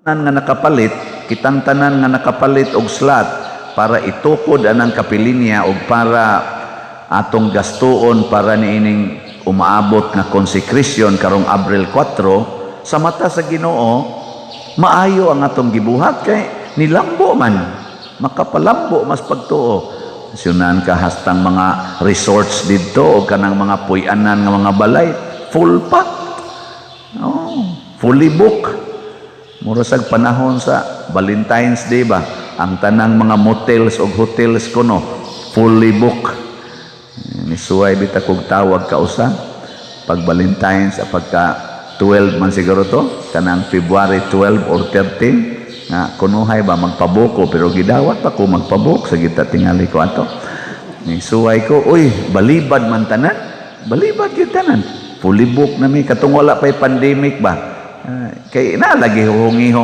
Nga nakapalit, kitang tanan nga nakapalit og slot para itukod anang kapilinya og para atong gastuon para niining umaabot nga consecration karong Abril 4, sa mata sa Ginoo maayo ang atong gibuhat kay nilambo man, makapalambo mas pagtuo. Syunan ka hastang mga resorts didto o kanang mga puy-anan nga mga balay, full pack, oh, fully book. Mura sag panahon sa Valentine's Day ba? Ang tanang mga motels o hotels kuno fully book. Nisuway bitaw kog tawag kausa pag Valentine's, pagka 12 man siguro to, kanang February 12 or 13 nga kunuhay ba magpabuko, pero gidawat pa ko magpabook sa kita tingali ko ato. Nisuway ko, uy, balibad man tanan. Balibad gyud tanan. Fully book na mi katong wala pa'y pandemic ba? Ah, kay na lagi huhungihong.